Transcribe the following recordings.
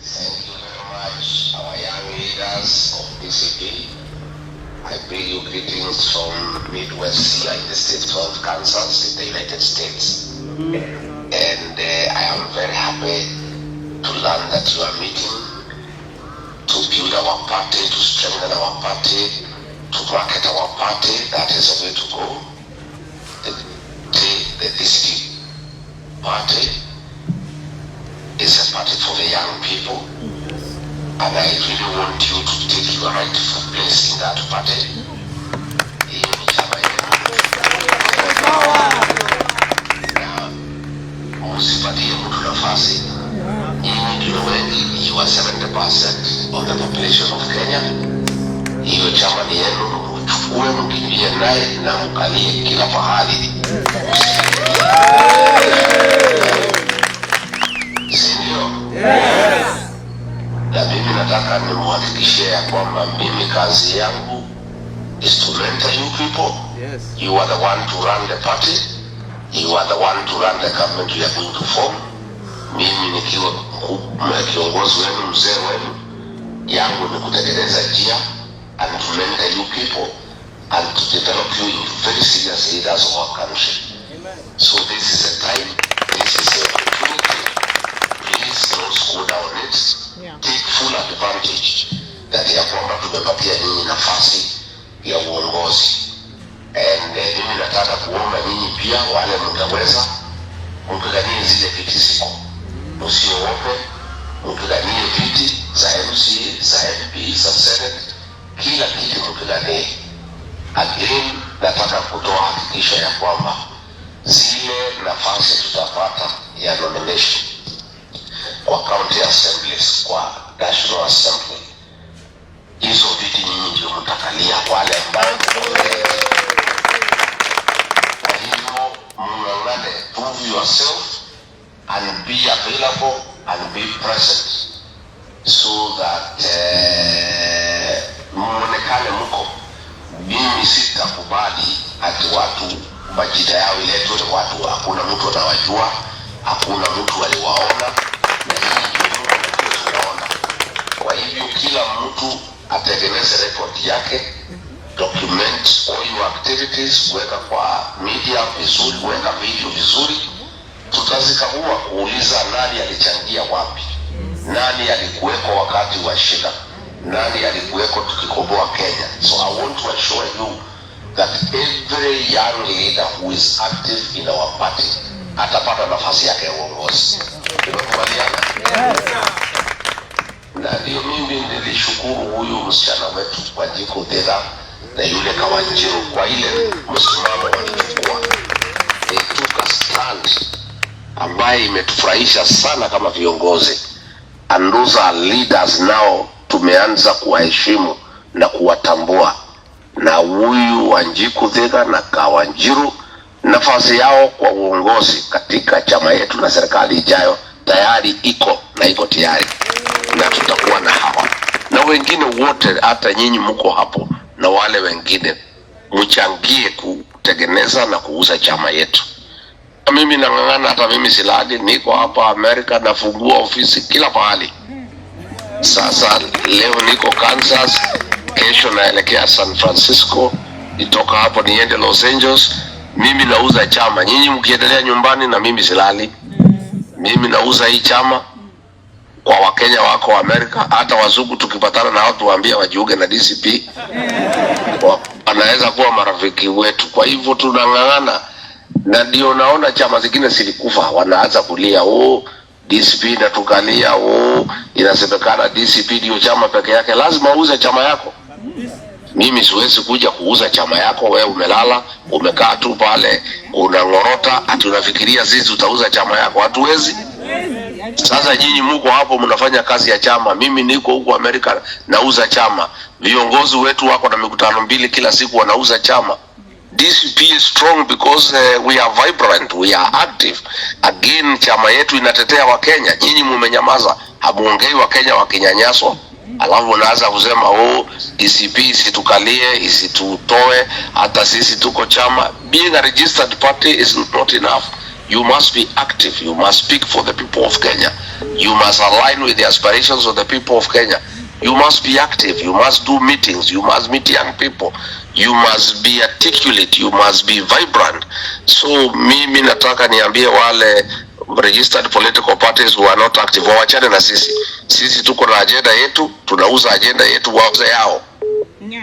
Thank you very much, our young leaders of DCP. I bring you greetings from Midwest here in the state of Kansas, in the United States. And I am very happy to learn that you are meeting to build our party, to strengthen our party, to market our party. That is the way to go. The DCP party is a party for the young people. And I really want you to take your rightful place in that party. Hiyo ni chama yenu. Na msipatie mtu nafasi. Nyinyi ndio wengi, you are 70% of the population of Kenya. Hiyo chama ni yenu, mchukue mkimbie naye na mkalie kila pahali. Si ndio? Na mimi nataka nimuhakikishie ya kwamba mimi kazi yangu is to mentor you people. You are the one to run the party. You are the one to run the government we are going to form. Mimi nikiwa kiongozi wenu, mzee wenu, yangu ni kutengeneza njia and to mentor you people and to develop you into very serious leaders of our country. So this is a time, this is the opportunity. Please don't squander on it. Take full advantage that ya kwamba tumepatia nyinyi nafasi ya uongozi. And mimi nataka kuomba nyinyi pia wale mtaweza mpiganie zile viti ziko, msiogope, mpiganie viti za MCA, za MP, za Senate, kila kiti mpiganie. Again, nataka kutoa hakikisho ya kwamba zile nafasi tutapata ya nomination kwa county assemblies, kwa national assembly, hizo viti nyinyi ndio mtakalia, wale ambao mko. Kwa hivyo mng'ang'ane, prove yourself and be available and be present so that muonekane mko. Mimi sitakubali ati watu majina yao iletwe, watu hakuna mtu anawajua, hakuna mtu aliwaona, na hii ndio Mungu anajua tunaona. Kwa hivyo kila mtu atengeneze rekodi yake, document all your activities, weka kwa media vizuri, weka video vizuri, tutazikagua kuuliza nani alichangia wapi, nani alikuweko wakati wa shida, nani alikuweko tukikomboa Kenya. So I want to assure you that every young leader who is active in our party atapata nafasi yake ya uongozi. Tumekubaliana? Na ndio mimi nilishukuru huyu msichana wetu Wanjiku Thitha na yule Kawanjiru kwa ile msimamo walichukua. They took a stand ambaye imetufurahisha sana kama viongozi, and those are leaders now tumeanza kuwaheshimu na kuwatambua. Na huyu Wanjiku Thitha na Kawanjiru, nafasi yao kwa uongozi katika chama yetu na serikali ijayo tayari iko na iko tayari, na tutakuwa na hawa na wengine wote, hata nyinyi mko hapo na wale wengine, mchangie kutengeneza na kuuza chama yetu. Mimi nang'ang'ana, hata mimi silali, niko hapa Amerika, nafungua ofisi kila pahali. Sasa leo niko Kansas, kesho naelekea San Francisco, nitoka hapo niende Los Angeles. Mimi nauza chama, nyinyi mkiendelea nyumbani na mimi silali. Mimi nauza hii chama kwa Wakenya wako wa Amerika, hata wazungu tukipatana na watu waambia wajiunge na DCP, wanaweza kuwa marafiki wetu. Kwa hivyo tunang'ang'ana, na ndio naona chama zingine zilikufa, wanaanza kulia, oh, DCP inatukalia, oh, inasemekana DCP ndio chama peke yake. Lazima uuze chama yako. Mimi siwezi kuja kuuza chama yako, wewe umelala, umekaa tu pale unang'orota, ati unafikiria sisi utauza chama yako? Hatuwezi. Sasa nyinyi muko hapo mnafanya kazi ya chama, mimi niko huku Amerika nauza chama. Viongozi wetu wako na mikutano mbili kila siku wanauza chama. DCP is strong because we are vibrant, we are active. Again, chama yetu inatetea Wakenya. Nyinyi mumenyamaza, hamuongei Wakenya wakinyanyaswa, alafu unaanza kusema, oh, DCP isitukalie, isitutoe, hata sisi tuko chama. Being a registered party is not enough. You You must be active. You must speak for the people of Kenya. You must align with the aspirations of the people of Kenya. You must be active. You must do meetings. You must meet young people. You must be articulate. You must be vibrant. So mimi nataka niambie wale registered political parties who are not active wawachane na sisi. Sisi tuko na agenda yetu, tunauza agenda yetu, wauze yao.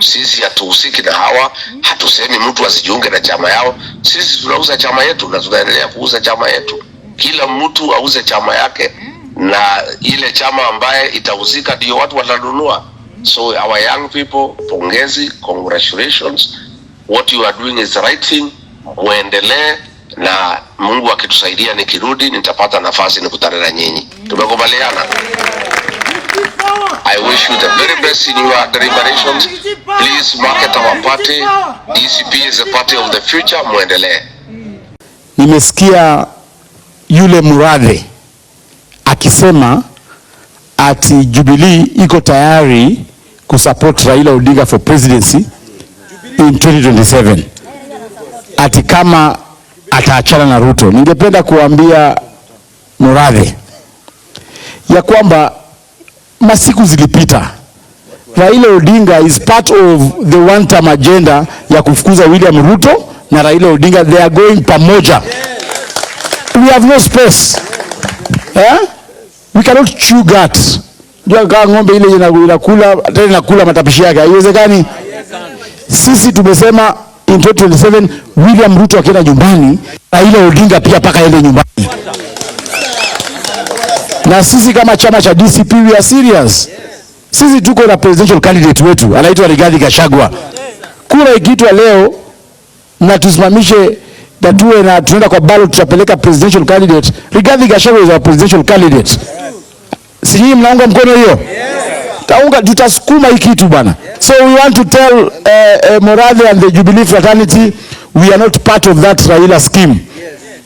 Sisi hatuhusiki na hawa, hatusemi mtu asijiunge na chama yao. Sisi tunauza chama yetu na tunaendelea kuuza chama yetu. Kila mtu auze chama yake, na ile chama ambaye itahusika ndio watu watanunua. So our young people, pongezi, congratulations. What you are doing is the right thing. Muendelee na Mungu akitusaidia, nikirudi nitapata nafasi nikutane na nyinyi. Tumekubaliana? I wish you the very best in your deliberations. Please market our party. DCP is the party of the future. Muendelee. Nimesikia yule Murathe akisema ati Jubilee iko tayari kusupport Raila Odinga for presidency in 2027, ati kama ataachana na Ruto. Ningependa kuambia Murathe ya kwamba masiku zilipita. Raila Odinga is part of the one term agenda ya kufukuza William Ruto na Raila Odinga, they are going pamoja. We have no space. Eh? We cannot chew gut. Jua kama ng'ombe ile inakula tena inakula matapishi yake, haiwezekani. Sisi tumesema in 2027 William Ruto akienda nyumbani, Raila Odinga pia paka aende nyumbani. Na sisi kama chama cha DCP, we are serious. Sisi tuko na presidential candidate wetu anaitwa Rigathi Gachagua. Kura ikiitwa leo na tusimamishe na tuwe na tunaenda kwa ballot, tutapeleka presidential candidate. Rigathi Gachagua is our presidential candidate. Si nyinyi mnaunga mkono hiyo? Taunga, tutasukuma hii kitu, bwana. So we want to tell Murathe and the Jubilee fraternity, we are not part of that Raila scheme.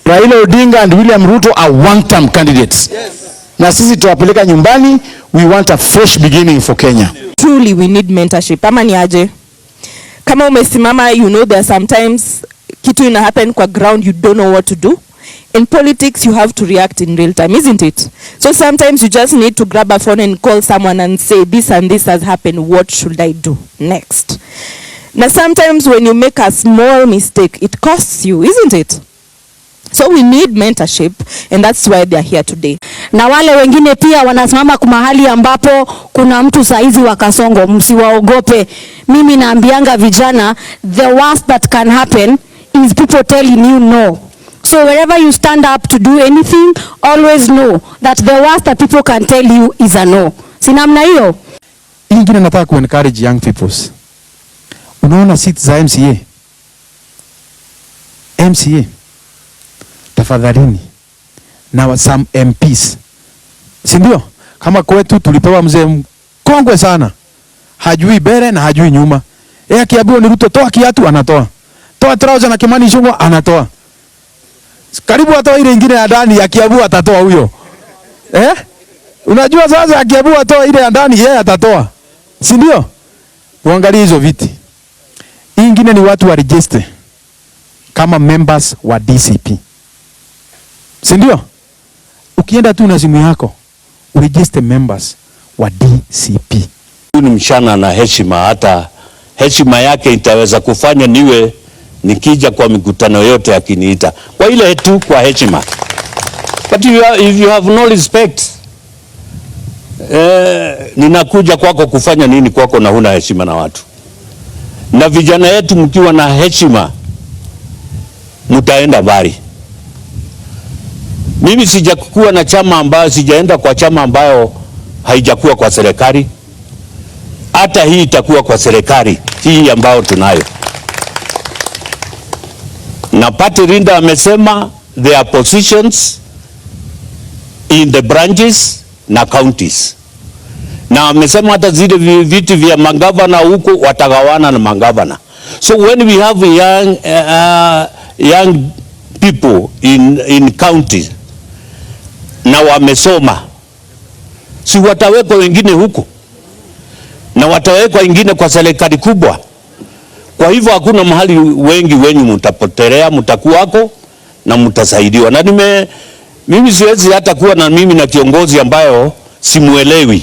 Raila Odinga and William Ruto are one-term candidates. Na sisi tutawapeleka nyumbani. We want a fresh beginning for Kenya. Truly we need mentorship, ama ni aje? Kama umesimama, there are sometimes kitu ina happen kwa ground, you don't know what to do. In politics, you have to react in real time, isn't it? So sometimes you just need to grab a phone and call someone and say, "This and this has happened, what should I do next?" Now, sometimes when you make a small mistake, it costs you, isn't it? So we need mentorship, and that's why they are here today. Na wale wengine pia wanasimama mahali ambapo kuna mtu saizi wa Kasongo, msiwaogope. Mimi naambianga vijana, the worst that can happen is people telling you no. So wherever you stand up to do anything, always know that the worst that people can tell you is a no. Si namna hiyo? Hii ingine nataka ku encourage young peoples. Unaona seats za MCA? MCA, tafadhalini, na some MPs. Si ndio? Kama kwetu tulipewa mzee mkongwe sana. Hajui mbele na hajui nyuma. Yeye akiambiwa ni Ruto, toa kiatu, anatoa. Toa trouser na Kimani Ichung'wah, anatoa. Karibu atoa ile ingine ya ndani, akiambiwa atatoa huyo. Eh? Unajua sasa akiambiwa atoa ile ya ndani, yeye atatoa. Si ndio? Uangalie hizo viti. Hii ingine ni watu wa register kama members wa DCP. Si ndio? Ukienda tu na simu yako, uregister members wa DCP. Huyu ni msichana na heshima, hata heshima yake itaweza kufanya niwe nikija kwa mikutano yote akiniita kwa ile tu kwa heshima. But if you have no respect, ninakuja kwako kufanya nini kwako na huna heshima na watu? Na vijana yetu, mkiwa na heshima mtaenda mbali. Mimi sijakuwa na chama ambayo, sijaenda kwa chama ambayo haijakuwa kwa serikali. Hata hii itakuwa kwa serikali hii ambayo tunayo. Na party leader amesema there are positions in the branches na counties, na amesema hata zile viti vya magavana huko watagawana na magavana. So when we have young people in counties na wamesoma, si watawekwa wengine huko na watawekwa wengine kwa serikali kubwa. Kwa hivyo hakuna mahali wengi wenyu mtapotelea, mtakuwako na mtasaidiwa. Na mimi siwezi hata kuwa na mimi na kiongozi ambayo simuelewi.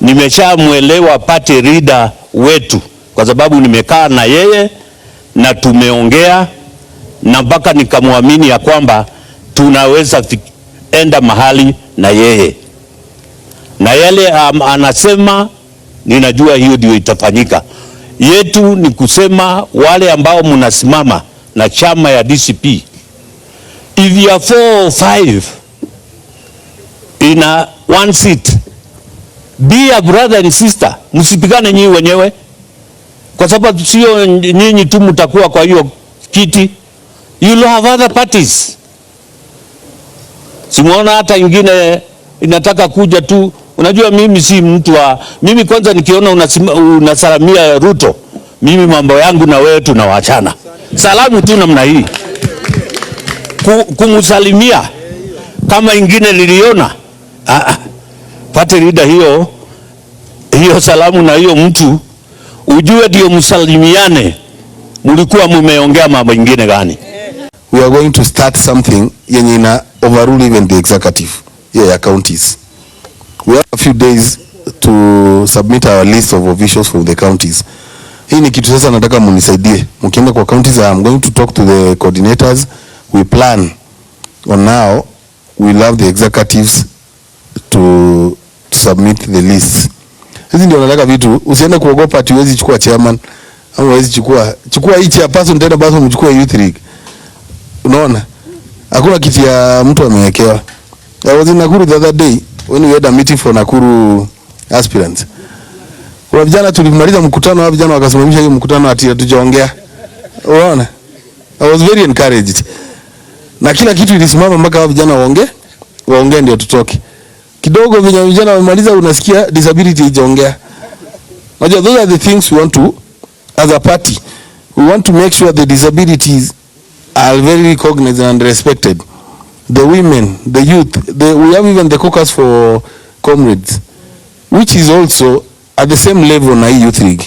Nimeshamuelewa party leader wetu kwa sababu nimekaa na yeye na tumeongea na mpaka nikamwamini ya kwamba tunaweza enda mahali na yeye, na yale anasema ninajua hiyo ndio itafanyika. Yetu ni kusema wale ambao mnasimama na chama ya DCP, if you are four or five in a one seat, be a brother and sister, msipigane nyinyi wenyewe, kwa sababu sio nyinyi tu mtakuwa kwa hiyo kiti, you will have other parties. Simuona hata ingine inataka kuja tu. Unajua mimi si mtu wa mimi, kwanza nikiona unasalamia Ruto, mimi mambo yangu na wewe tunawachana. Salamu tu namna hii, kumsalimia kama ingine niliona, ah, party leader, hiyo hiyo salamu na hiyo mtu ujue ndio msalimiane, mlikuwa mumeongea mambo ingine gani? We are going to start something yenye ina overrule even the executive, yeah, ya counties. We have a few days to submit our list of officials from the counties. Hii ni kitu sasa nataka munisaidie. Mkienda kwa counties, I am going to talk to the coordinators. We plan on now we'll have the executives to submit the list. Hizi ndio nataka vitu, usiende kuogopa ati huwezi chukua chairman ama huwezi chukua, chukua hii chairperson tena basi mchukue youth league. Unaona? Hakuna kiti ya mtu amewekewa. I was in Nakuru the other day when we had a meeting for Nakuru aspirants. Kuna vijana tulimaliza mkutano, hao vijana wakasimamisha hiyo mkutano ati hatujaongea. Unaona? I was very encouraged. Na kila kitu ilisimama mpaka hao vijana waongee, waongee ndio tutoke. Kidogo vijana vijana wamemaliza, unasikia disability ijaongea. Unajua, those are the things we want to, as a party, we want to make sure the disabilities are very recognized and respected. The women, the youth, we have even the caucus for comrades, which is also at the same level na hii youth league.